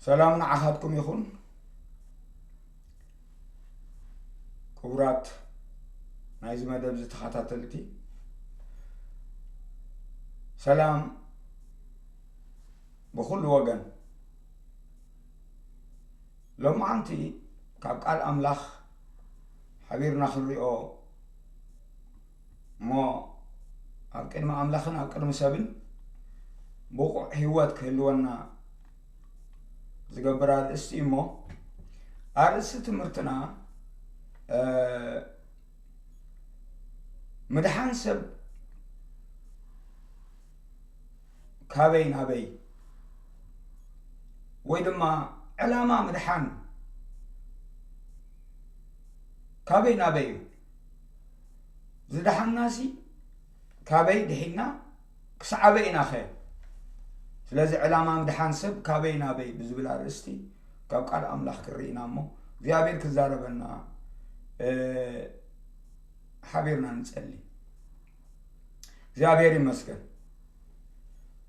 ሰላም ንዓኻትኩም ይኹን። ክቡራት ናይዚ መደብ እዚ ተኸታተልቲ፣ ሰላም ብኹሉ ወገን። ሎማዓንቲ ካብ ቃል ኣምላኽ ሓቢርና ክንሪኦ እሞ፣ ኣብ ቅድሚ ኣምላኽን ኣብ ቅድሚ ሰብን ብቑዕ ህይወት ክህልወና ዝገብር ኣርእስቲ እዩ። እሞ ኣርእስቲ ትምህርትና፣ እ፣ ምድሓን ሰብ ካበይ ናበይ፣ ወይ ድማ ዕላማ ምድሓን ካበይ ናበይ እዩ? ዝደሓንናሲ ካበይ ድሒንና ክሳዕ ኣበይ ኢናኸ? ስለዚ ዕላማ ምድሓን ሰብ ካበይ ናበይ ብዝብል ኣርእስቲ ካብ ቃል ኣምላኽ ክርኢ ኢና እሞ፣ እግዚኣብሔር ክዛረበና፣ እ፣ ሓቢርና ንጸሊ። እግዚኣብሔር ይመስገን።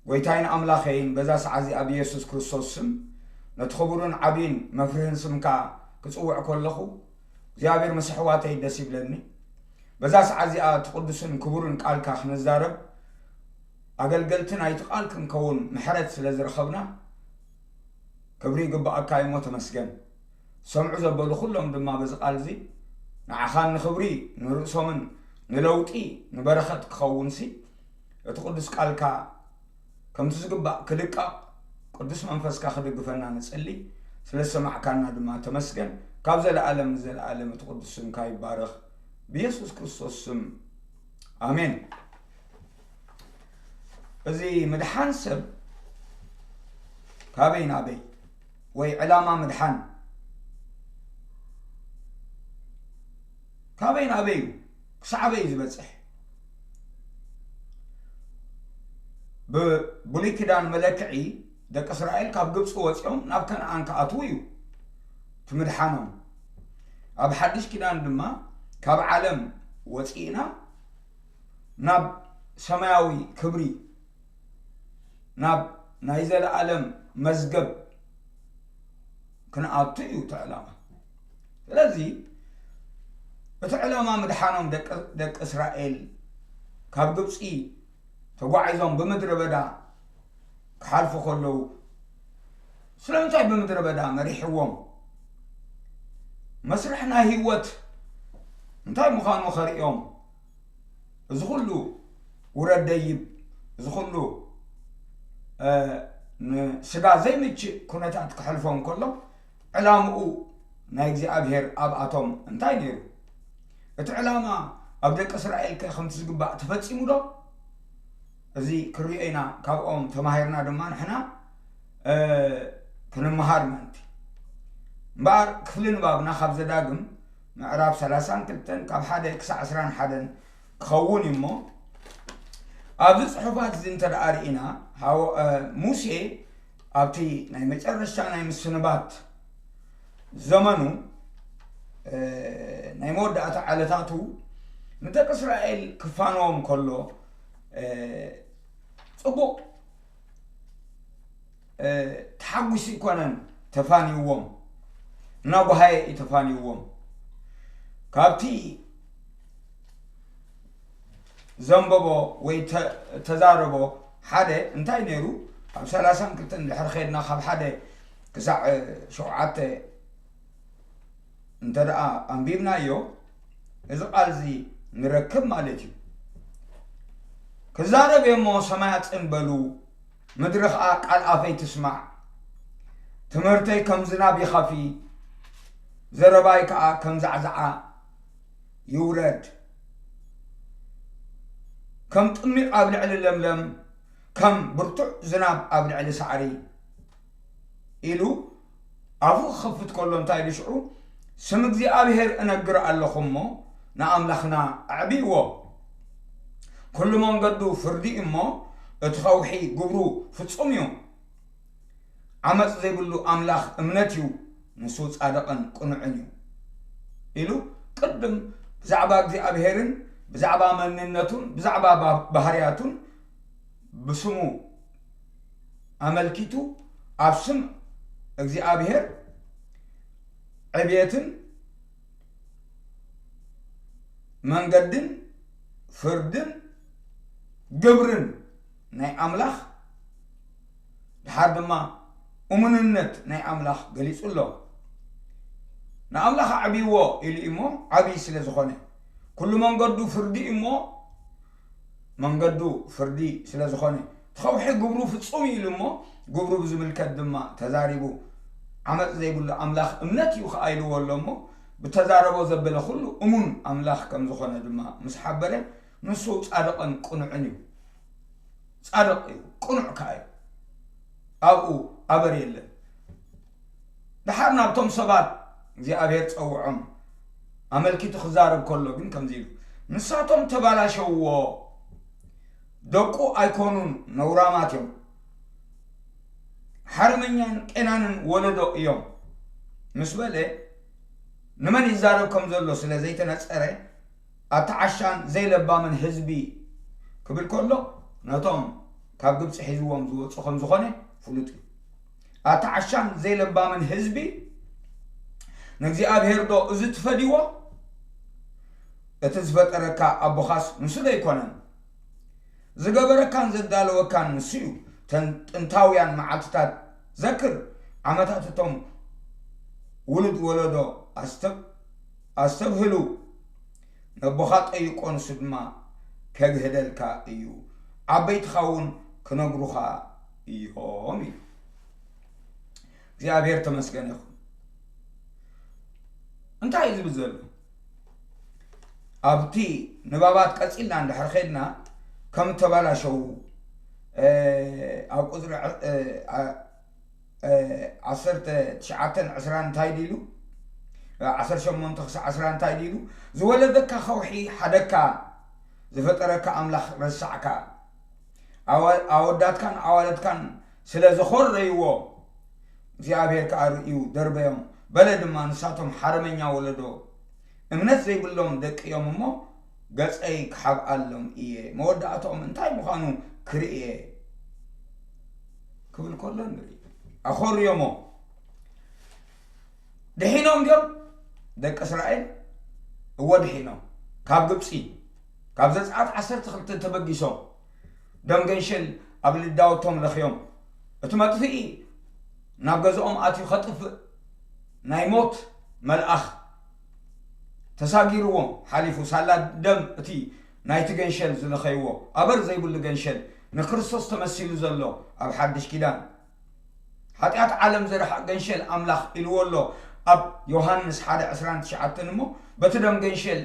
ጎይታይን ኣምላኸይን፣ በዛ ሰዓት እዚኣ ብየሱስ ክርስቶስ ስም ነቲ ክቡርን ዓብይን መፍርህን ስምካ ክጽውዕ ከለኹ፣ እግዚኣብሔር ምስ ኣሕዋተይ ደስ ይብለኒ። በዛ ሰዓት እዚኣ እቲ ቅዱስን ክቡርን ቃልካ ክንዛረብ ኣገልገልቲ ናይቲ ቃል ክንከውን ምሕረት ስለ ዝረኸብና፣ ክብሪ ይግብኣካ እሞ ተመስገን። ዝሰምዑ ዘበሉ ኩሎም ድማ በዚ ቃል እዚ ንዓኻን ንኽብሪ ንርእሶምን ንለውጢ ንበረኸት ክኸውንሲ፣ እቲ ቅዱስ ቃልካ ከምቲ ዝግባእ ክልቃቕ ቅዱስ መንፈስካ ክድግፈና ንጸሊ። ስለ ዝሰማዕካና ድማ ተመስገን። ካብ ዘለኣለም ንዘለኣለም እቲ ቅዱስ ስምካ ይባረኽ። ብየሱስ ክርስቶስ ስም፣ ኣሜን። እዚ ምድሓን ሰብ ካበይ ናበይ፣ ወይ ዕላማ ምድሓን ካበይ ናበይ እዩ? ክሳዕ ኣበይ እዩ ዝበጽሕ? ብብሉይ ኪዳን መለክዒ፣ ደቂ እስራኤል ካብ ግብፂ ወፂኦም ናብ ከነኣን ክኣትዉ እዩ እቲ ምድሓኖም። ኣብ ሓድሽ ኪዳን ድማ፣ ካብ ዓለም ወፂእና ናብ ሰማያዊ ክብሪ፣ ናብ ናይ ዘለኣለም መዝገብ ክንኣቱ እዩ እቲ ዕላማ። ስለዚ እቲ ዕላማ ምድሓኖም ደቂ፣ ደቂ እስራኤል ካብ ግብፂ ተጓዒዞም ብምድረ በዳ ክሓልፉ ከለዉ፣ ስለምንታይ ብምድረ በዳ መሪሕዎም? መስርሕ ናይ ህይወት እንታይ ምዃኑ ከርእዮም፣ እዚ ኩሉ ውረድ ደይብ፣ እዚ ኩሉ፣ እ፣ ንስጋ ዘይምችእ ኩነታት ክሕልፎም ከሎ፣ ዕላምኡ ናይ እግዚኣብሔር ኣብኣቶም እንታይ ነይሩ? እቲ ዕላማ ኣብ ደቂ እስራኤል ከ ከምቲ ዝግባእ ተፈጺሙ ዶ? እዚ ክንሪኦ ኢና፣ ካብኦም ተማሂርና ድማ ንሕና፣ እ፣ ክንመሃር ምእንቲ። እምበኣር ክፍሊ ንባብና ካብ ዘዳግም ምዕራፍ ሰላሳን ክልተን ካብ ሓደ ክሳዕ ዕስራን ሓደን ክኸውን እዩ እሞ፣ ኣብዚ ጽሑፋት እዚ እንተ ደኣ ርኢና፣ ሃወ-፣ እ፣ ሙሴ ኣብቲ ናይ መጨረሽታ ናይ ምስንባት ዘመኑ፣ እ፣ ናይ መወዳእታ ዕለታቱ ንደቂ እስራኤል ክፋነዎም ከሎ፣ እ፣ ጽቡቕ፣ እ፣ ተሓጒሱ ኣይኮነን ተፋንይዎም፣ እናጓሃየ እዩ ተፋንይዎም። ካብቲ ዘንበቦ ወይ ተ-፣ ተዛረቦ ሓደ እንታይ ነይሩ? ኣብ ሰላሳን ክልተን ድሕሪ ኸድና ካብ ሓደ ክሳዕ ሸውዓተ እንተ ደኣ ኣንቢብናዮ፣ እዚ ቃል እዚ ንረክብ ማለት እዩ። ክዛረብ እየ እሞ ሰማያት ጽን በሉ፣ ምድሪ ኸኣ ቃል ኣፈይ ትስማዕ። ትምህርተይ ከም ዝናብ ይኸፊ፣ ዘረባይ ከኣ ከም ዛዕዛዓ ይውረድ። ከም ጥሚቕ ኣብ ልዕሊ ለምለም፣ ከም ብርቱዕ ዝናብ ኣብ ልዕሊ ሳዕሪ ኢሉ ኣፉ ክኸፍት ከሎ እንታይ ኢሉ ሽዑ? ስም እግዚኣብሔር እነግር ኣለኹ እሞ ንኣምላኽና ኣዕብይዎ። ኩሉ መንገዱ ፍርዲ እዩ እሞ እቲ ኸውሒ ግብሩ ፍጹም እዩ። ዓመፅ ዘይብሉ ኣምላኽ እምነት እዩ፣ ንሱ ጻድቕን ቅኑዕን እዩ ኢሉ ቅድም ብዛዕባ እግዚኣብሔርን ብዛዕባ መንነቱን ብዛዕባ ባ-፣ ባህርያቱን ብስሙ ኣመልኪቱ ኣብ ስም እግዚኣብሔር ዕብየትን መንገድን ፍርድን ግብርን ናይ ኣምላኽ፣ ድሓር ድማ እሙንነት ናይ ኣምላኽ ገሊጹ ኣሎ። ንኣምላኽ ኣዕብይዎ ኢሉ እሞ ዓብዪ ስለ ዝኾነ፣ ኩሉ መንገዱ ፍርዲ እሞ መንገዱ ፍርዲ ስለ ዝኾነ፣ እቲ ኸውሒ ግብሩ ፍጹም እዩ ኢሉ እሞ ግብሩ ብዝምልከት ድማ ተዛሪቡ። ዓመጽ ዘይብሉ ኣምላኽ እምነት እዩ ኸኣ ኢልዎ ኣሎ እሞ፣ ብተዛረቦ ዘበለ ኩሉ እሙን ኣምላኽ ከም ዝኾነ ድማ ምስ ሓበረ፣ ንሱ ጻድቕን ቅኑዕን እዩ። ጻድቕ እዩ፣ ቅኑዕ ከኣ እዩ። ኣብኡ ኣበር የለን። ደሓር ናብቶም ሰባት እግዚኣብሔር ጸውዖም ኣመልኪቱ ክዛረብ ከሎ ግን ከምዚ ኢሉ፣ ንሳቶም ተባላሸውዎ፣ ደቁ ኣይኮኑን፣ ነውራማት እዮም፣ ሓረመኛን ቄናንን ወለዶ እዮም ምስ በለ፣ ንመን ይዛረብ ከም ዘሎ ስለ ዘይተነጸረ፣ ኣታ ዓሻን ዘይለባምን ህዝቢ ክብል ከሎ፣ ነቶም ካብ ግብጺ ሒዝዎም ዝወጹ ከም ዝኾነ ፍሉጥ እዩ። ኣታ ዓሻን ዘይለባምን ህዝቢ፣ ንእግዚኣብሔር ዶ እዚ ትፈድይዎ? እቲ ዝፈጠረካ ኣቦኻስ ንሱ ዶ ኣይኮነን? ዝገበረካን ዘዳለወካን ንሱ እዩ። ተን ጥንታውያን መዓልትታት ዘክር፣ ዓመታት እቶም ውሉድ ወለዶ ኣስተብ-፣ ኣስተብህሉ። ነቦኻ ጠይቆ፣ ንሱ ድማ ከግህደልካ እዩ። ዓበይትኻ እውን ክነግሩኻ እዮም ኢሉ። እግዚኣብሔር ተመስገን ይኹን። እንታይ እዩ ዝብል ዘሎ? ኣብቲ ንባባት ቀጺልና እንድሕር ኸድና፣ ከም እተባላሸዉ፣ እ፣ ኣብ ቁጽሪ ዕ-፣ እ፣ ዓ-፣ እ፣ ዓሰርተ ትሽዓተን ዕስራን እንታይ ድዩ ኢሉ? እ፣ ዓሰርተ ሸሞንተ ክሳዕ ዕስራ እንታይ ድዩ ኢሉ? ዝወለደካ ከውሒ ሓደካ፣ ዝፈጠረካ ኣምላኽ ረሳዕካ። ኣዋ-፣ ኣወዳትካን ኣዋልድካን ስለ ዘኾረይዎ፣ እግዚኣብሔር ከኣ ርእዩ ደርበዮም። በለ ድማ፣ ንሳቶም ሓረመኛ ወለዶ፣ እምነት ዘይብሎም ደቂ እዮም እሞ፣ ገጸይ ክሓብኣሎም እየ፣ መወዳእትኦም እንታይ ምዃኑ ክርኢ እየ ክብል ከሎ ንርኢ። ኣኾርዮሞ። ድሒኖም ድዮም ደቂ እስራኤል? እወ ድሒኖም። ካብ ግብጺ፣ ካብ ዘጽኣት ዓሰርተ ክልተ ተበጊሶም፣ ደም ገንሸል ኣብ ልዳውቶም ለኽዮም፣ እቲ መጥፍኢ ናብ ገዝኦም ኣትዩ ኸጥፍእ ናይ ሞት መልኣኽ ተሳጊርዎም ሓሊፉ፣ ሳላ ደም እቲ ናይቲ ገንሸል ዝለኸይዎ፣ ኣበር ዘይብሉ ገንሸል፣ ንክርስቶስ ተመሲሉ ዘሎ ኣብ ሓድሽ ኪዳን። ሓጢኣት ዓለም ዝረሕቕ ገንሸል ኣምላኽ ኢልዎ ኣሎ ኣብ ዮሃንስ ሓደ ዕስራን ትሽዓተን እሞ፣ በቲ ደም ገንሸል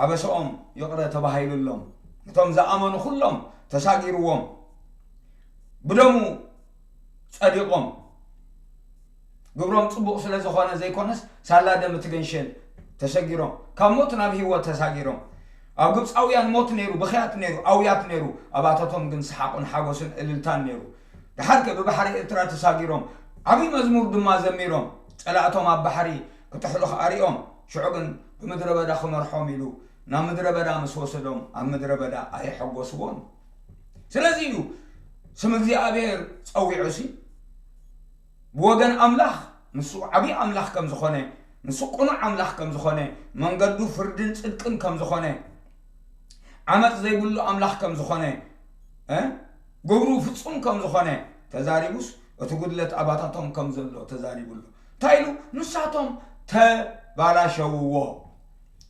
ኣበሰኦም ይቕረ ተባሂሉሎም። ነቶም ዝኣመኑ ኩሎም ተሳጊርዎም፣ ብደሙ ጸዲቖም፣ ግብሮም ጽቡቕ ስለ ዝኾነ ዘይኮነስ፣ ሳላ ደም እቲ ገንሸል ተሰጊሮም፣ ካብ ሞት ናብ ህይወት ተሳጊሮም። ኣብ ግብጻውያን ሞት ነይሩ፣ ብኽያት ነይሩ፣ ኣውያት ነይሩ፣ ኣባታቶም ግን ሰሓቕን ሓጎስን እልልታን ነይሩ። ደሓር ከ ብባሕሪ ኤርትራ ተሳጊሮም፣ ዓብዪ መዝሙር ድማ ዘሚሮም፣ ጸላእቶም ኣብ ባሕሪ ክጥሕሉ ኣርእዮም። ሽዑ ግን ብምድረ በዳ ክመርሖም ኢሉ ናብ ምድረ በዳ ምስ ወሰዶም፣ ኣብ ምድረ በዳ ኣየሐጎስዎን። ስለዚ እዩ ስም እግዚኣብሔር ጸዊዑ ሲ፣ ብወገን ኣምላኽ ንሱ ዓብዪ ኣምላኽ ከም ዝኾነ፣ ንሱ ቅኑዕ ኣምላኽ ከም ዝኾነ፣ መንገዱ ፍርድን ጽድቅን ከም ዝኾነ፣ ዓመጽ ዘይብሉ ኣምላኽ ከም ዝኾነ፣ እ፣ ግብሩ ፍጹም ከም ዝኾነ ተዛሪቡስ፣ እቲ ጉድለት ኣባታቶም ከም ዘሎ ተዛሪቡ ኣሎ። እንታይ ኢሉ? ንሳቶም ተባላሸውዎ።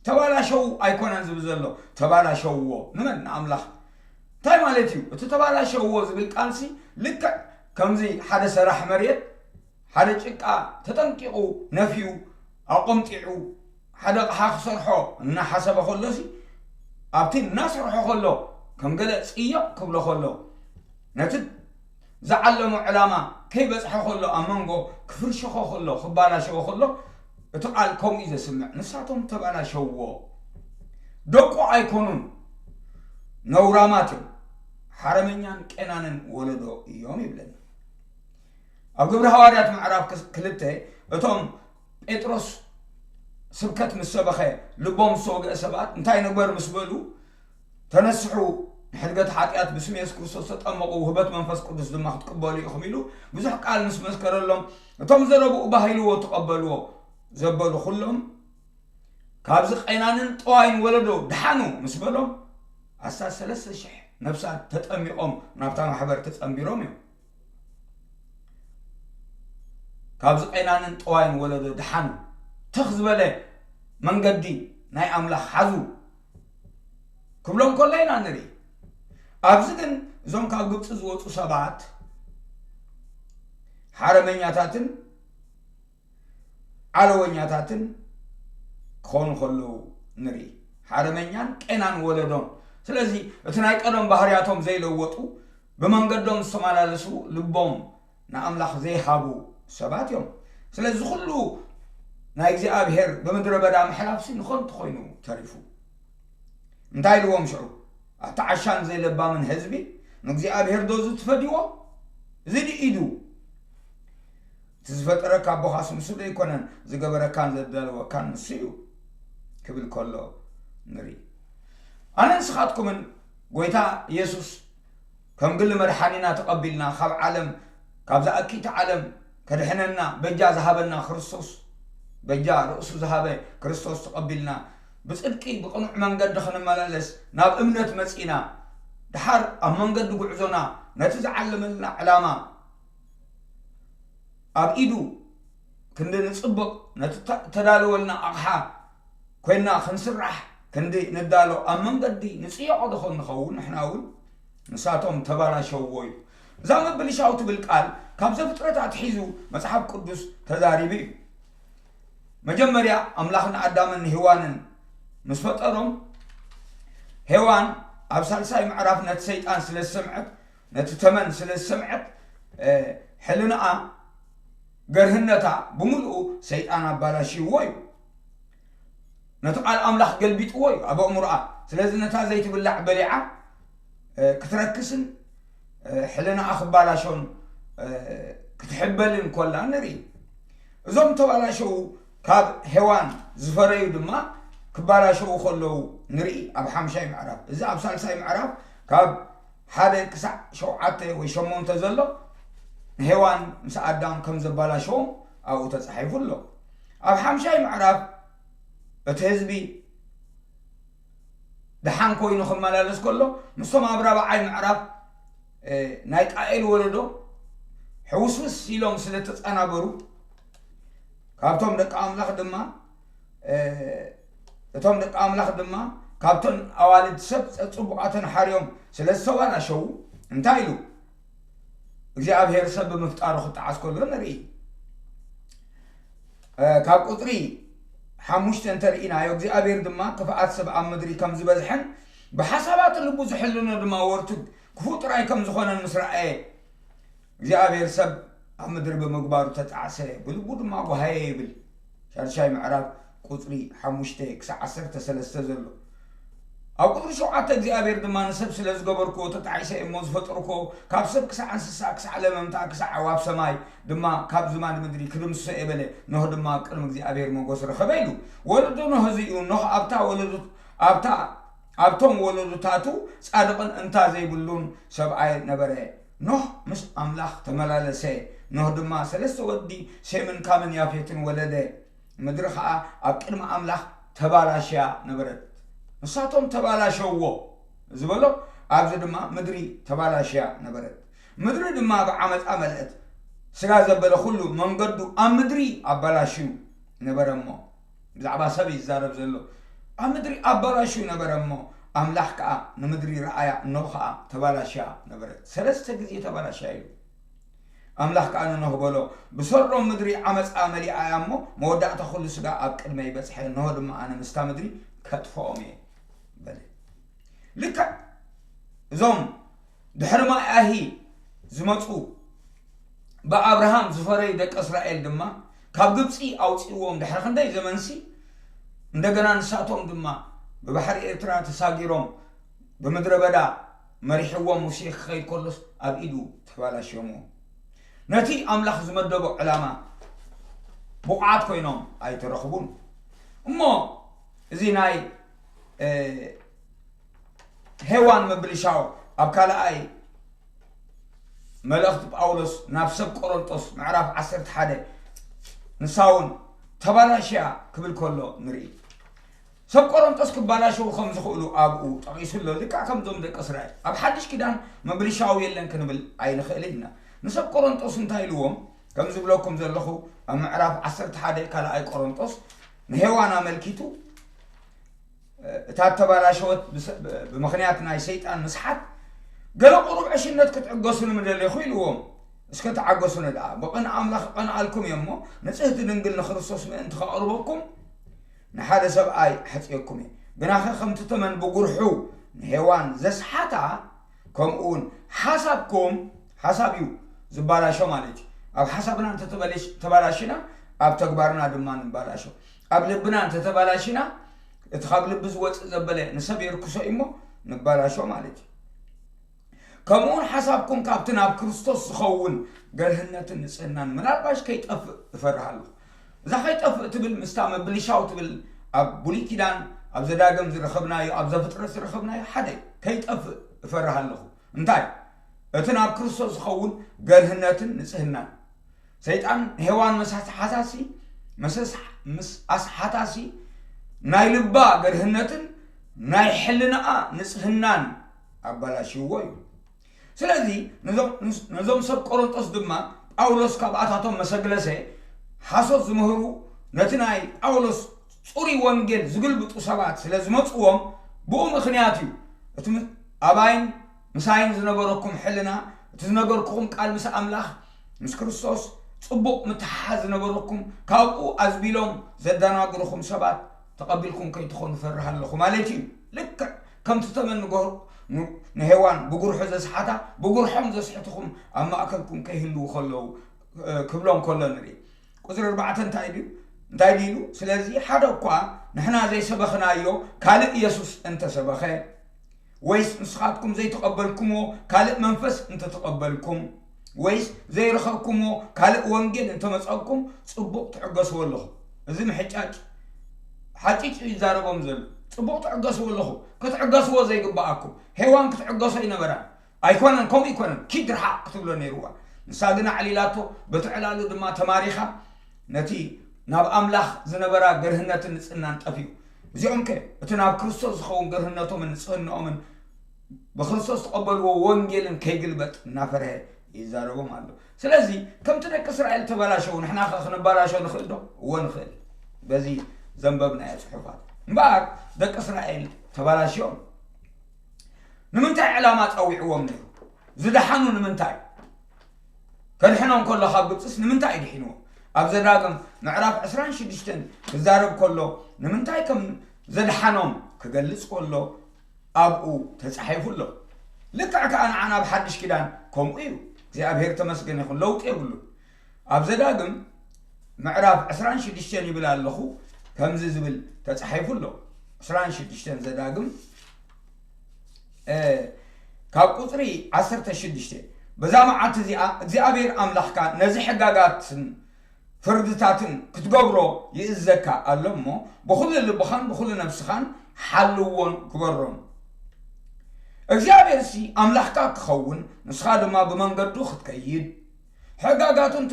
ተባላሸው ኣይኮነን ዝብል ዘሎ፣ ተባላሸውዎ። ንመን? ንኣምላኽ። እንታይ ማለት እዩ? እቲ ተባላሸውዎ ዝብል ቃልሲ፣ ልክዕ ከምዚ ሓደ ሰራሕ መሬት፣ ሓደ ጭቃ ተጠንቂቑ ነፍዩ፣ ኣቆምጢዑ፣ ሓደ ኣቕሓ ክሰርሖ እናሓሰበ ከሎሲ፣ ኣብቲ እናሰርሖ ከሎ፣ ከም ገለ ጽይቕ ክብሎ ከሎ፣ ነቲ ዝዓለሞ ዕላማ ከይበጽሐ ከሎ፣ ኣብ መንጎ ክፍርሽኾ ከሎ፣ ክባላሸዎ ከሎ፣ እቲ ቃል ከምኡ እዩ ዘስምዕ። ንሳቶም ተባላሸውዎ። ደቁ ኣይኮኑን፣ ነውራማት እዮም። ሓረመኛን ቄናንን ወለዶ እዮም ይብለና። ኣብ ግብሪ ሃዋርያት ምዕራፍ ክስ-፣ ክልተ፣ እቶም ጴጥሮስ ስብከት ምስ ሰበኸ፣ ልቦም ዝተወግአ ሰባት እንታይ ንግበር ምስ በሉ፣ ተነስሑ፣ ንሕድገት ሓጢኣት ብስም የሱስ ክርስቶስ ተጠመቑ፣ ውህበት መንፈስ ቅዱስ ድማ ክትቅበሉ ኢኹም ኢሉ ብዙሕ ቃል ምስ መስከረሎም፣ እቶም ዘረብኡ ባህ ኢልዎ ተቐበልዎ ዘበሉ ኩሎም፣ ካብዚ ቄናንን ጠዋይን ወለዶ ደሓኑ ምስ በሎም፣ ኣስታት ሰለስተ ሽሕ ነፍሳት ተጠሚቖም ናብታ ማሕበር ተጸንቢሮም እዮም። ካብዚ ቄናንን ጠዋይን ወለዶ ደሓኑ፣ ትኽ ዝበለ መንገዲ ናይ ኣምላኽ ሓዙ ክብሎም ከሎ ኢና ንርኢ። ኣብዚ ግን እዞም ካብ ግብጺ ዝወጹ ሰባት ሓረመኛታትን ዓለወኛታትን ክኾኑ ከለዉ ንርኢ። ሓረመኛን ቄናን ወለዶም። ስለዚ እቲ ናይ ቀደም ባህርያቶም ዘይለወጡ፣ ብመንገዶም ዝተመላለሱ፣ ልቦም ንኣምላኽ ዘይሃቡ ሰባት እዮም። ስለዚ ኩሉ ናይ እግዚኣብሔር ብምድረ በዳ ምሕላፍሲ ንኸንቱ ኮይኑ ተሪፉ። እንታይ ኢልዎም ሽዑ? ኣቲ ዓሻን ዘይለባምን ህዝቢ፣ ንእግዚኣብሔር ዶ እዚ ትፈድይዎ? እዚ ድዩ ኢዱ? እቲ ዝፈጠረካ ኣቦኻስ ንሱ ዶ ኣይኮነን? ዝገበረካን ዘዳለወካን ንሱ እዩ ክብል ከሎ ንርኢ። ኣነ ንስኻትኩምን ጎይታ የሱስ ከም ግሊ መድሓኒና ተቐቢልና፣ ካብ ዓለም፣ ካብዛ እኪይቲ ዓለም ከድሕነና በጃ ዝሃበና ክርስቶስ፣ በጃ ርእሱ ዝሃበ ክርስቶስ ተቐቢልና፣ ብጽድቂ ብቕኑዕ መንገዲ ክንመላለስ ናብ እምነት መጺና፣ ድሓር ኣብ መንገዲ ጉዕዞና ነቲ ዝዓለመልና ዕላማ ኣብ ኢዱ ክንዲ ንጽብቕ፣ ነቲ ተ-፣ ተዳለወልና ኣቕሓ ኮይና ክንስራሕ ክንዲ ንዳሎ፣ ኣብ መንገዲ ንጽየቖ ዶ ኾን ንኸውን? ንሕና እውን ንሳቶም ተባላሸውዎ እዩ። እዛ ምብልሻው ትብል ቃል ካብ ዘፍጥረት ኣትሒዙ መጽሓፍ ቅዱስ ተዛሪቡ እዩ። መጀመርያ ኣምላኽ ንኣዳምን ንሄዋንን ምስ ፈጠሮም፣ ሄዋን ኣብ ሳልሳይ ምዕራፍ ነቲ ሰይጣን ስለ ዝሰምዐት፣ ነቲ ተመን ስለ ዝሰምዐት፣ እ፣ ሕልናኣ፣ ገርህነታ ብምሉኡ ሰይጣን ኣባላሽይዎ እዩ። ነቲ ቃል ኣምላኽ ገልቢጥዎ እዩ ኣብ ኣእምሮኣ። ስለዚ ነታ ዘይትብላዕ በሊዓ፣ እ፣ ክትረክስን፣ እ፣ ሕልናኣ ክባላሾን፣ እ፣ ክትሕበልን ኮላ ንርኢ። እዞም ተባላሸዉ ካብ ሄዋን ዝፈረዩ ድማ ክባላሸዉ ከለዉ ንርኢ ኣብ ሓምሻይ ምዕራፍ። እዚ ኣብ ሳልሳይ ምዕራፍ ካብ ሓደ ክሳዕ ሸውዓተ ወይ ሸሞንተ ዘሎ ንሄዋን ምስ ኣዳም ከም ዘባላሸዎም ኣብኡ ተጻሒፉ ኣሎ። ኣብ ሓምሻይ ምዕራፍ እቲ ህዝቢ ደሓን ኮይኑ ክመላለስ ከሎ፣ ምስቶም ኣብ ራብዓይ ምዕራፍ፣ እ፣ ናይ ቃኤል ወለዶ ሕውስውስ ኢሎም ስለ ተጸናበሩ፣ ካብቶም ደቂ ኣምላኽ ድማ፣ እ፣ እቶም ደቂ ኣምላኽ ድማ ካብተን ኣዋልድ ሰብ ጸጽቡቓተን ሓርዮም ስለ ዝተባላሸዉ፣ እንታይ ኢሉ እግዚኣብሔር ሰብ ብምፍጣሩ ክጠዓስ ከሎ ንርኢ። እ፣ ካብ ቁጽሪ ሓሙሽተ እንተርኢናዮ፣ እግዚኣብሔር ድማ ክፍኣት ሰብ ኣብ ምድሪ ከም ዝበዝሐን ብሓሳባት ልቡ ዝሕልኖ ድማ ወርትግ ክፉእ ጥራይ ከም ዝኾነን ምስ ረኣየ፣ እግዚኣብሔር ሰብ ኣብ ምድሪ ብምግባሩ ተጣዕሰ፣ ብልቡ ድማ ጓሃየ ይብል። ሻድሻይ ምዕራፍ ቁጽሪ ሓሙሽተ ክሳዕ ዓሰርተ ሰለስተ ዘሎ። ኣብ ቁጽሪ ሸውዓተ እግዚኣብሔር ድማ ንሰብ ስለ ዝገበርክዎ ተጣዒሰ እሞ ዝፈጠርክዎ ካብ ሰብ ክሳዕ እንስሳ ክሳዕ ለመምታ ክሳዕ ኣዕዋፍ ሰማይ ድማ ካብ ዝማድ ምድሪ ክድምስሶ እየ በለ። ኖህ ድማ ኣብ ቅድሚ እግዚኣብሔር ሞገስ ረኸበ ኢሉ። ወለዶ ኖህ እዚ እዩ። ኖህ ኣብታ ወለዶ-፣ ኣብታ ኣብቶም ወለዶታቱ ጻድቕን እንታ ዘይብሉን ሰብኣይ ነበረ። ኖህ ምስ ኣምላኽ ተመላለሰ። ኖህ ድማ ሰለስተ ወዲ ሴምን ካምን ያፌትን ወለደ። ምድሪ ኸኣ ኣብ ቅድሚ ኣምላኽ ተባላሽያ ነበረት። ንሳቶም ተባላሸውዎ ዝበሎ ኣብዚ ድማ ምድሪ ተባላሽያ ነበረት። ምድሪ ድማ ብዓመጻ መልአት። ስጋ ዘበለ ኩሉ መንገዱ ኣብ ምድሪ ኣባላሽዩ ነበረ እሞ። ብዛዕባ ሰብ እዩ ዝዛረብ ዘሎ። ኣብ ምድሪ ኣባላሽዩ ነበረ እሞ፣ ኣምላኽ ከኣ ንምድሪ ረኣያ፣ እነሆ ከኣ ተባላሽያ ነበረት። ሰለስተ ግዜ ተባላሽያ ኢሉ። ኣምላኽ ከኣ ንኖህ በሎ፣ ብሰሮም ምድሪ ዓመጻ መሊኣ እያ እሞ፣ መወዳእታ ኩሉ ስጋ ኣብ ቅድመይ በጽሐ፣ እንሆ ድማ ኣነ ምስታ ምድሪ ከጥፍኦም እየ በለ። ልክዕ እዞም ድሕሪ ማይ ኣሂ ዝመጹ ብኣብርሃም ዝፈረዩ ደቂ እስራኤል ድማ ካብ ግብጺ ኣውጺእዎም ድሕሪ ክንደይ ዘመንሲ፣ እንደገና ንሳቶም ድማ ብባሕሪ ኤርትራ ተሳጊሮም ብምድረ በዳ መሪሕዎም ሙሴ ክኸይድ ከሎስ ኣብ ኢዱ ተባላሽዮምዎ። ነቲ ኣምላኽ ዝመደቦ ዕላማ ብቑዓት ኮይኖም ኣይተረኽቡን። እሞ እዚ ናይ፣ እ፣ ሄዋን ምብልሻው ኣብ ካልኣይ መልእኽቲ ጳውሎስ ናብ ሰብ ቆሮንጦስ ምዕራፍ ዓሰርተ ሓደ ንሳ እውን ተባላሽያ ክብል ከሎ ንርኢ። ሰብ ቆሮንጦስ ክባላሸዉ ከም ዝኽእሉ ኣብኡ ጠቒሱ ኣሎ። ልክዕ ከምዞም ደቂ እስራኤል ኣብ ሓድሽ ኪዳን ምብልሻው የለን ክንብል ኣይንኽእልን ኢና። ንሰብ ቆሮንጦስ እንታይ ኢልዎም? ከም ዝብለኩም ዘለኹ ኣብ ምዕራፍ ዓሰርተ ሓደ ካልኣይ ቆሮንጦስ ንሄዋን ኣመልኪቱ እታ ተባላሸወት ብምኽንያት ናይ ሰይጣን ምስሓት ገለ ቁሩብ ዕሽነት ክትዕገሱ ንምደለኹ ኢልዎም። እስከ ተዓገሱኒ ደኣ፣ ብቕን ኣምላኽ እቐንኣልኩም እየ እሞ ንጽህቲ ድንግል ንክርስቶስ ምእንቲ ከቕርበኩም ንሓደ ሰብኣይ ሕጽየኩም እየ። ግናኸ ከምቲ ተመን ብጉርሑ ንሄዋን ዘስሓታ ከምኡ እውን ሓሳብኩም ሓሳብ እዩ ዝባላሾ ማለት እዩ። ኣብ ሓሳብና እንተተባላሽና ኣብ ተግባርና ድማ ንባላሾ። ኣብ ልብና እንተተባላሽና እቲ ካብ ልቢ ዝወፅእ ዘበለ ንሰብ የርክሶ እዩ እሞ ንባላሾ ማለት እዩ። ከምኡውን ሓሳብኩም ካብቲ ናብ ክርስቶስ ዝኸውን ገርህነትን ንጽህናን ምናልባሽ ከይጠፍእ እፈርሃ ኣለኹ። እዛ ከይጠፍእ ትብል ምስታ ምብልሻው ትብል ኣብ ብሉይ ኪዳን ኣብ ዘዳግም ዝረኸብናዮ ኣብ ዘፍጥረት ዝረኸብናዮ ሓደ እዩ። ከይጠፍእ እፈርሃ ኣለኹ። እንታይ? እቲ ናብ ክርስቶስ ዝኸውን ገርህነትን ንጽህናን። ሰይጣን ንሄዋን መሳስሓታሲ መሰስ ምስ ኣስሓታሲ ናይ ልባ ገርህነትን ናይ ሕልናኣ ንጽህናን ኣባላሽዎ እዩ። ስለዚ ነዞም ሰብ ቆሮንጦስ ድማ ጳውሎስ ካብኣታቶም መሰግለሰ ሓሶት ዝምህሩ ነቲ ናይ ጳውሎስ ጽሩይ ወንጌል ዝግልብጡ ሰባት ስለ ዝመጽዎም ብኡ ምኽንያት እዩ እቲ ኣባይን ምሳይን ዝነበረኩም ሕልና እቲ ዝነገርኩኹም ቃል ምስ ኣምላኽ ምስ ክርስቶስ ጽቡቕ ምትሓሓዝ ዝነበረኩም ካብኡ ኣዝቢሎም ዘደናግርኹም ሰባት ተቐቢልኩም ከይትኾኑ ፈርህ ኣለኹ ማለት እዩ። ልክዕ ከምቲ ተመን ንሄዋን ብጉርሑ ዘስሓታ ብጉርሖም ዘስሕትኹም ኣብ ማእከልኩም ከይህልዉ ከለዉ ክብሎም ከሎ ንርኢ። ቁፅሪ ኣርባዕተ እንታይ ድዩ እንታይ ድዩ ኢሉ? ስለዚ ሓደ እኳ ንሕና ዘይሰበኽናዮ ካልእ ኢየሱስ እንተሰበኸ ወይስ ንስኻትኩም ዘይተቐበልኩምዎ ካልእ መንፈስ እንተተቐበልኩም ወይስ ዘይረኸብኩምዎ ካልእ ወንጌል እንተመፀኩም ፅቡቕ ትዕገስዎ ኣለኹ። እዚ ምሕጫጭ ሓጭጭ ይዛረቦም ዘሎ። ፅቡቕ ትዕገስዎ ኣለኹ። ክትዕገስዎ ዘይግበኣኩም ሄዋን ክትዕገሶ ይነበራን ኣይኮነን፣ ከምኡ ይኮነን፣ ኪድ ርሓቕ ክትብሎ ነይርዋ። ንሳ ግን ኣዕሊላቶ፣ በቲ ዕላሉ ድማ ተማሪኻ ነቲ ናብ ኣምላኽ ዝነበራ ገርህነትን ንጽህናን ጠፊኡ። እዚኦም ከ እቲ ናብ ክርስቶስ ዝኸውን ገርህነቶምን ንጽህናኦምን ብክርስቶስ ዝቐበልዎ ወንጌልን ከይግልበጥ እናፈርሀ ይዛረቦም ኣሎ። ስለዚ ከምቲ ደቂ እስራኤል ተበላሸው ንሕና ከ ክንበላሸው ንኽእል ዶ? እወ ንኽእል። በዚ ዘንበብናዮ ጽሑፋት እምበኣር ደቂ እስራኤል ተበላሽዮም። ንምንታይ ዕላማ ጸዊዕዎም ነይሩ? ዝደሓኑ ንምንታይ? ከድሕኖም ከሎ ካብ ግብፅስ ንምንታይ ድሒንዎም? ኣብ ዘዳግም ምዕራፍ ዕስራን ሽዱሽተን ክዛረብ ከሎ ንምንታይ ከም ዘድሓኖም ክገልጽ ከሎ ኣብኡ ተጻሒፉ ኣሎ። ልክዕ ከኣ ንዓና ኣብ ሓድሽ ኪዳን ከምኡ እዩ። እግዚኣብሔር ተመስገን ይኹን፣ ለውጢ የብሉን። ኣብ ዘዳግም ምዕራፍ ዕስራን ሽዱሽተን ይብል ኣለኹ፣ ከምዚ ዝብል ተጻሒፉ ኣሎ። ዕስራን ሽዱሽተን ዘዳግም ካብ ቁፅሪ ዓሰርተ ሽዱሽተ በዛ መዓልቲ እዚኣ እግዚኣብሔር ኣምላኽካ ነዚ ሕጋጋትን ፍርድታትን ክትገብሮ ይእዘካ ኣሎ እሞ ብኹሉ ልብኻን ብኹሉ ነብስኻን ሓልዎን ግበሮም። እግዚኣብሔር ሲ ኣምላኽካ ክኸውን ንስኻ ድማ ብመንገዱ ክትከይድ ሕጋጋቱን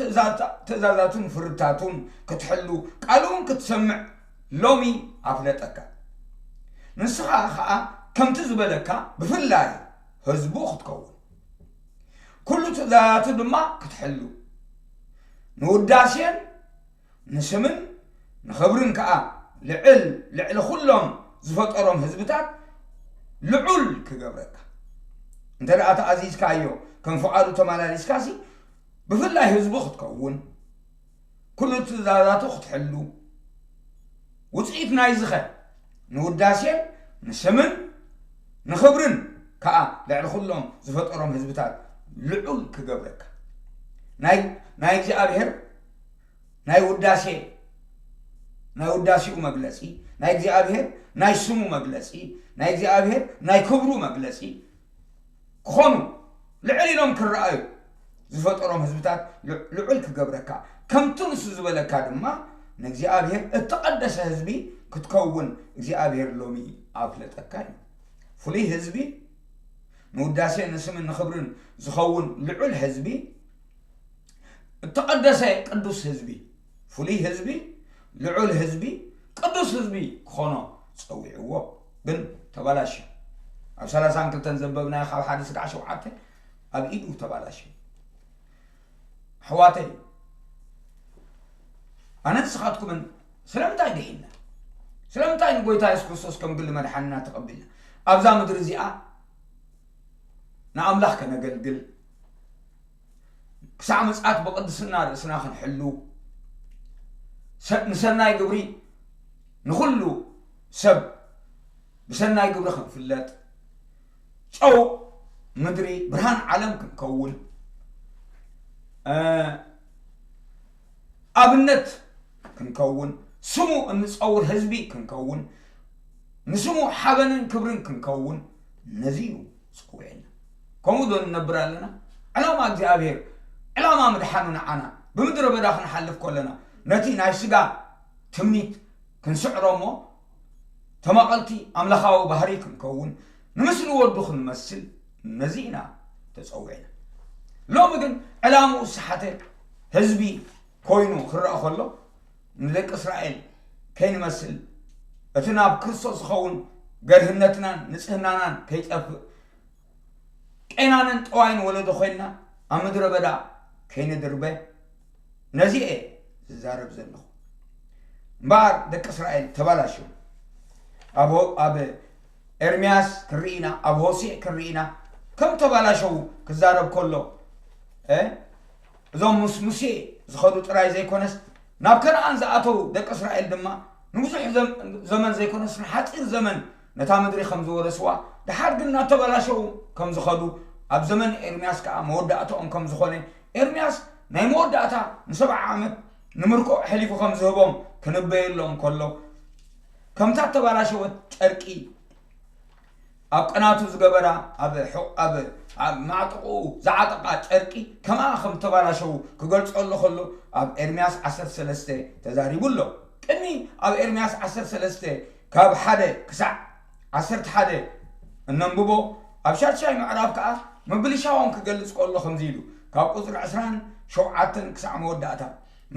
ትእዛዛቱን ፍርድታቱን ክትሕሉ ቃሉውን ክትሰምዕ ሎሚ ኣፍለጠካ። ንስኻ ኸኣ ከምቲ ዝበለካ ብፍላይ ህዝቡ ክትከውን ኩሉ ትእዛዛቱ ድማ ክትሕሉ ንውዳሴን ንስምን ንኽብርን ከኣ ልዕል ልዕሊ ኩሎም ዝፈጠሮም ህዝብታት ልዑል ክገብረካ። እንተ ደኣ ተኣዚዝካዮ ከም ፍቓዱ ተመላሊስካሲ ብፍላይ ህዝቡ ክትከውን ኩሉ ትእዛዛቱ ክትሕሉ ውፅኢት ናይዝኸ ንውዳሴን ንስምን ንኽብርን ከኣ ልዕሊ ኩሎም ዝፈጠሮም ህዝብታት ልዑል ክገብረካ ናይ እግዚኣብሔር ናይ ውዳሴ ናይ ውዳሴኡ መግለጺ ናይ እግዚኣብሔር ናይ ስሙ መግለጺ ናይ እግዚኣብሔር ናይ ክብሩ መግለጺ ክኾኑ ልዕል ኢሎም ክረኣዩ ዝፈጠሮም ህዝብታት ልዑል ክገብረካ ከምቲ ንሱ ዝበለካ ድማ ንእግዚኣብሔር እተቐደሰ ህዝቢ ክትከውን እግዚኣብሔር ሎሚ ኣፍለጠካ እዩ። ፍሉይ ህዝቢ ንውዳሴ ንስምን ንኽብርን ዝኸውን ልዑል ህዝቢ፣ እተቐደሰ ቅዱስ ህዝቢ፣ ፍሉይ ህዝቢ፣ ልዑል ህዝቢ፣ ቅዱስ ህዝቢ ክኾኖ ጸዊዕዎ። ግን ተባላሽዩ። ኣብ ሰላሳን ክልተን ዘንበብናዮ ካብ ሓደ ስጋዕ ሸውዓተ ኣብ ኢዱ ተባላሽዩ። ኣሕዋተይ፣ ኣነ ንስኻትኩምን ስለምንታይ ድሒና? ስለምንታይ ንጎይታ የሱስ ክርስቶስ ከም ግሊ መድሓንና ተቐቢልና? ኣብዛ ምድሪ እዚኣ ንኣምላኽ ከነገልግል፣ ክሳዕ ምጽኣት ብቕድስና ርእስና ክንሕሉ፣ ሰ-፣ ንሰናይ ግብሪ ንኹሉ ሰብ ብሰናይ ግብሪ ክንፍለጥ፣ ጨው ምድሪ ብርሃን ዓለም ክንከውን፣ እ፣ ኣብነት ክንከውን፣ ስሙ እንጸውር ህዝቢ ክንከውን፣ ንስሙ ሓበንን ክብርን ክንከውን፣ ነዚ እዩ ጸዊዕና። ከምኡ ዶ ንነብር ኣለና? ዕላማ እግዚኣብሔር፣ ዕላማ ምድሓኑ ንዓና፣ ብምድረ በዳ ክንሓልፍ ከለና፣ ነቲ ናይ ስጋ ትምኒት ክንስዕሮ እሞ፣ ተማቐልቲ ኣምላኻዊ ባህሪ ክንከውን፣ ንምስሊ ወዱ ክንመስል፣ ነዚ ኢና ተጸዊዕና። ሎሚ ግን ዕላምኡ ዝሰሓተ ህዝቢ ኮይኑ ክረኣ ከሎ፣ ንደቂ እስራኤል ከይንመስል፣ እቲ ናብ ክርስቶስ ዝኸውን ገርህነትናን ንጽህናናን ከይጠፍእ፣ ቄናንን ጠዋይን ወለዶ ኮይንና ኣብ ምድረ በዳ ከይንድርበ፣ ነዚ እየ ዝዛረብ ዘለኹ። እምበኣር ደቂ እስራኤል ተባላሸው። ኣብ ሆ-፣ ኣብ ኤርምያስ ክንርኢ ኢና፣ ኣብ ሆሴዕ ክንርኢ ኢና። ከም ተባላሸው ክዛረብ ከሎ፣ እ፣ እዞም ምስ ሙሴ ዝኸዱ ጥራይ ዘይኮነስ፣ ናብ ከነኣን ዝኣተው ደቂ እስራኤል ድማ ንብዙሕ ዘም-፣ ዘመን ዘይኮነስ፣ ንሓጺር ዘመን ነታ ምድሪ ከም ዝወረስዋ፣ ደሓር ግን እናተባላሸው ከም ዝኸዱ፣ ኣብ ዘመን ኤርምያስ ከኣ መወዳእታኦም ከም ዝኾነ፣ ኤርምያስ ናይ መወዳእታ ንሰብዓ ዓመት ንምርኮ ኣሕሊፉ ከም ዝህቦም ክንበየሎም ከሎ፣ ከምታ ተባላሸወት ጨርቂ ኣብ ቅናቱ ዝገበራ፣ ኣብ ሑ-፣ ኣብ፣ ኣብ ማዕጥቑኡ ዝዓጠቓ ጨርቂ ከምኣ ከም ተባላሸው ክገልጸሉ ከሎ፣ ኣብ ኤርምያስ ዓሰርተ ሰለስተ ተዛሪቡ ኣሎ። ቅድሚ ኣብ ኤርምያስ ዓሰርተ ሰለስተ ካብ ሓደ ክሳዕ ዓሰርተ ሓደ እነንብቦ፣ ኣብ ሻድሻይ ምዕራፍ ከኣ ምብልሻዎም ክገልጽ ከሎ ከምዚ ኢሉ፣ ካብ ቁጽሪ ዕስራን ሸውዓተን ክሳዕ መወዳእታ፣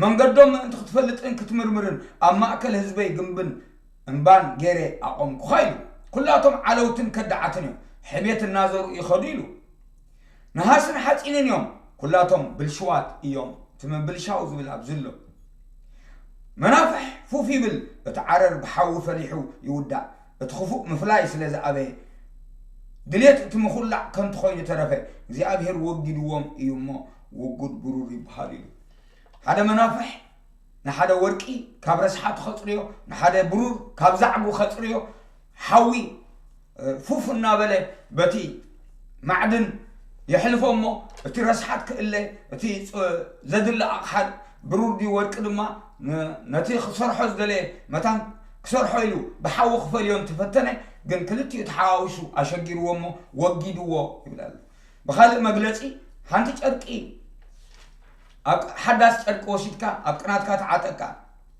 መንገዶም ምእንቲ ክትፈልጥን ክትምርምርን፣ ኣብ ማእከል ህዝበይ ግንብን እምባን ገይረ ኣቖምኩኻ ኢሉ። ኩላቶም ዓለውትን ከዳዓትን እዮም፣ ሕሜት እናዘሩ ይኸዱ ኢሉ። ነሃስን ሓጺንን እዮም፣ ኩላቶም ብልሽዋት እዮም። እቲ ምብልሻው ዝብል ኣብዚ ኣሎ። መናፍሕ ፉፍ ይብል፣ እቲ ዓረር ብሓዊ ፈሊሑ ይውዳእ። እቲ ክፉእ ምፍላይ ስለ ዝኣበየ፣ ድሌት እቲ ምኹላዕ ከንቱ ኮይኑ ተረፈ። እግዚኣብሔር ወጊድዎም እዩ እሞ፣ ውጉድ ብሩር ይበሃል ኢሉ። ሓደ መናፍሕ ንሓደ ወርቂ ካብ ረስሓቱ ከጽርዮ፣ ንሓደ ብሩር ካብ ዛዕጉ ከጽርዮ፣ ሓዊ፣ እ፣ ፉፍ እናበለ በቲ ማዕድን የሕልፎ እሞ፣ እቲ ረስሓት ክእለ፣ እቲ ጽ-፣ ዘድሊ ኣቕሓ ብሩር ድዩ ወርቂ ድማ ን-፣ ነቲ ክሰርሖ ዝደለየ መታን ክሰርሖ ኢሉ ብሓዊ ክፈልዮ እንተፈተነ፣ ግን ክልቲኡ ተሓዋዊሱ ኣሸጊርዎ እሞ ወጊድዎ ይብል ኣሎ። ብኻልእ መግለጺ፣ ሓንቲ ጨርቂ፣ ኣብ ሓዳስ ጨርቂ ወሲድካ ኣብ ቅናትካ ተዓጠቃ።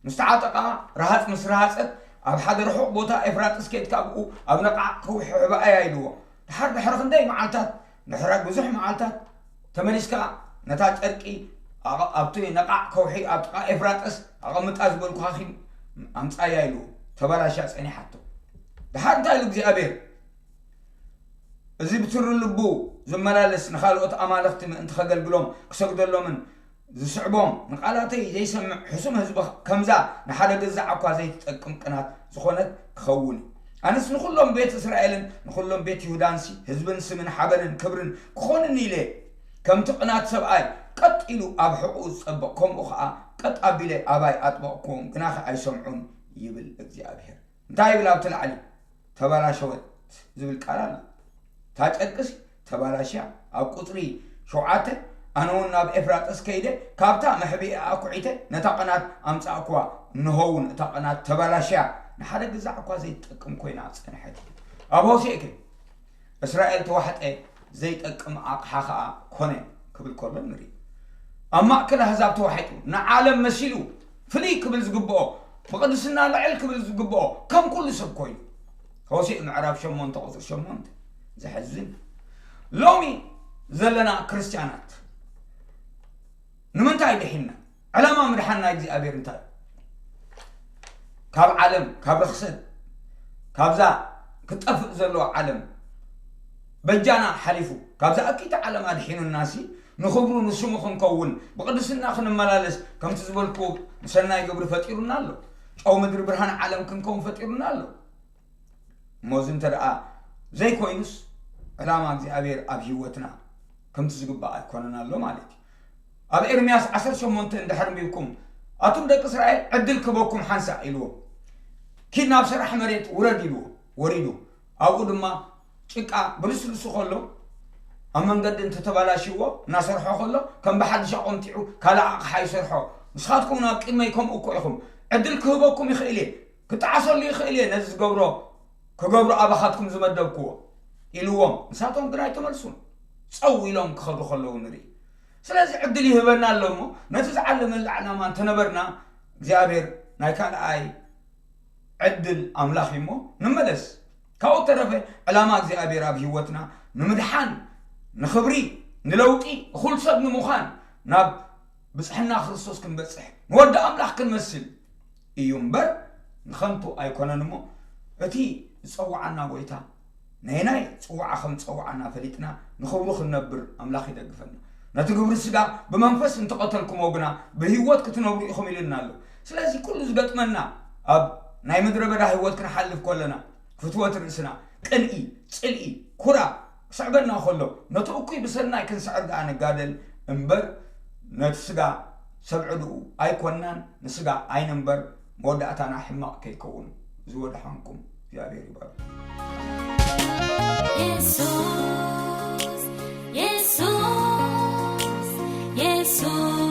ምስ ተዓጠቃ፣ ረሃጽ ምስ ረሃጸት፣ ኣብ ሓደ ርሑቕ ቦታ ኤፍራጥስ ኬድካ ኣብኡ ኣብ ነቓዕ ከውሒ ሕብኣያ ኢልዎ። ድሓር ድሕሪ ክንደይ መዓልታት፣ ድሕሪ ብዙሕ መዓልታት፣ ተመሊስካ ነታ ጨርቂ ኣቐ-፣ ኣብቲ ነቓዕ ከውሒ ኣብ ጥቓ ኤፍራጥስ ኣቐምጣ ዝበልኩኻኺ ኣምጻያ ኢልዎ። ተበላሽያ ጸኒሓቶ። ድሓር እንታይ ኢሉ እግዚኣብሔር? እዚ ብትሪ ልቡ ዝመላለስ፣ ንኻልኦት ኣማልኽቲ ምእንቲ ኸገልግሎም ክሰግደሎምን ዝስዕቦም፣ ንቓላተይ ዘይሰምዕ ሕሱም ህዝቢ፣ ከምዛ ንሓደ ገዛዕ እኳ ዘይትጠቅም ቅናት ዝኾነት ክኸውን እዩ። ኣነስ ንኹሎም ቤት እስራኤልን ንኹሎም ቤት ይሁዳንሲ ህዝብን ስምን ሓበንን ክብርን ክኾኑኒ ኢለ፣ ከምቲ ቅናት ሰብኣይ ቀጥ ኢሉ ኣብ ሕቑኡ ዝጸብቕ፣ ከምኡ ኸኣ ቀጥ ኣቢለ ኣባይ ኣጥበቕክዎም፣ ግናኸ ኣይሰምዑን ይብል እግዚኣብሔር። እንታይ ይብል ኣብቲ ላዕሊ? ተበላሸወት ዝብል ቃል ኣሎ። እታ ጨርቅሲ ተባላሽያ። ኣብ ቁጽሪ ሸውዓተ፣ ኣነ እውን ናብ ኤፍራጥስ ከይደ፣ ካብታ መሕብኢኣ ኣኩዒተ፣ ነታ ቅናት ኣምጻእኩዋ። እንሆ እውን እታ ቅናት ተባላሽያ፣ ንሓደ ግዛዕ እኳ ዘይትጠቅም ኮይና ጸንሐት። ኣብ ሆሴዕ ከ? እስራኤል ተዋሕጠ፣ ዘይጠቅም ኣቕሓ ኸኣ ኮነ ክብል ከሎ ንርኢ። ኣብ ማእከል ኣህዛብ ተዋሒጡ፣ ንዓለም መሲሉ፣ ፍልይ ክብል ዝግብኦ፣ ብቕድስና ልዕል ክብል ዝግብኦ፣ ከም ኩሉ ሰብ ኮይኑ። ሆሴዕ ምዕራፍ ሸሞንተ ቁጽሪ ሸሞንተ። ዘሕዝን። ሎሚ ዘለና ክርስትያናት ንምንታይ ድሒንና? ዕላማ ምድሓን ናይ እግዚኣብሔር እንታይ እዩ? ካብ ዓለም፣ ካብ ርኽሰት፣ ካብዛ ክጠፍእ ዘለዎ ዓለም በጃና ሓሊፉ፣ ካብዛ እኪቲ ዓለም ኣድሒኑናሲ፣ ንኽብሩ ንስሙ ክንከውን፣ ብቕድስና ክንመላለስ፣ ከምቲ ዝበልኩ፣ ንሰናይ ግብሪ ፈጢሩና ኣሎ። ጨው ምድሪ ብርሃን ዓለም ክንከውን ፈጢሩና ኣሎ። እሞ እዚ እንተ ደኣ ዘይኮይኑስ፣ ዕላማ እግዚኣብሔር ኣብ ህይወትና ከምቲ ዝግባእ ኣይኮነን ኣሎ ማለት እዩ። ኣብ ኤርምያስ ዓሰርተ ሸሞንተ እንድሕር ኣንቢብኩም፣ ኣቱም ደቂ እስራኤል ዕድል ክህበኩም ሓንሳእ ኢልዎም። ኪድ ናብ ሰራሕ መሬት ውረድ ኢልዎ። ወሪዱ። ኣብኡ ድማ ጭቃ ብልስልሱ ከሎ፣ ኣብ መንገዲ እንተተባላሽዎ እናሰርሖ ከሎ፣ ከም ብሓድሽ ኣቆምጢዑ ካልእ ኣቕሓ ይሰርሖ። ንስኻትኩም ናብ ቅድመይ ከምኡ እኮ ኢኹም። ዕድል ክህበኩም ይኽእል እየ። ክጠዓሰሉ ይኽእል እየ ነዚ ዝገብሮ፣ ክገብሮ ኣባኻትኩም ዝመደብክዎ ኢልዎም። ንሳቶም ግን ኣይተመልሱን። ጸው ኢሎም ክኸዱ ከለዉ ንርኢ። ስለዚ ዕድል ይህበና ኣሎ እሞ፣ ነቲ ዝዓለመሉ ዕላማ እንተነበርና፣ እግዚኣብሔር ናይ ካልኣይ ዕድል ኣምላኽ እዩ እሞ፣ ንመለስ። ካብኡ ተረፈ፣ ዕላማ እግዚኣብሔር ኣብ ህይወትና ንምድሓን፣ ንኽብሪ፣ ንለውጢ፣ እኹል ሰብ ንምዃን፣ ናብ ብጽሕና ክርስቶስ ክንበጽሕ፣ ንወዲ ኣምላኽ ክንመስል እዩ እምበር፣ ንኸንቱ ኣይኮነን እሞ፣ እቲ ዝጸውዓና ጐይታ፣ ነየናይ ጽውዓ ከም ዝጸውዓና ፈሊጥና፣ ንኽብሩ ክንነብር ኣምላኽ ይደግፈና። ነቲ ግብሪ ሥጋ ብመንፈስ እንተቐተልኩሞ ግና፣ ብህይወት ክትነብሩ ኢኹም ኢሉና ኣሎ። ስለዚ ኩሉ ዝገጥመና፣ ኣብ ናይ ምድረ በዳ ህይወት ክንሓልፍ ከለና፣ ፍትወት ርእስና፣ ቅንኢ፣ ጽልኢ፣ ኩራ ክስዕበና ከሎ፣ ነቲ እኩይ ብሰናይ ክንስዕር ደኣ ንጋደል እምበር፣ ነቲ ሥጋ ሰብዕድኡ ኣይኮንናን፣ ንሥጋ ኣይንንበር፣ መወዳእታና ሕማቕ ከይከውን። እዚ ወደሓንኩም፣ እግዚኣብሔር ይባርክ። የሱስ፣ የሱስ፣ የሱስ።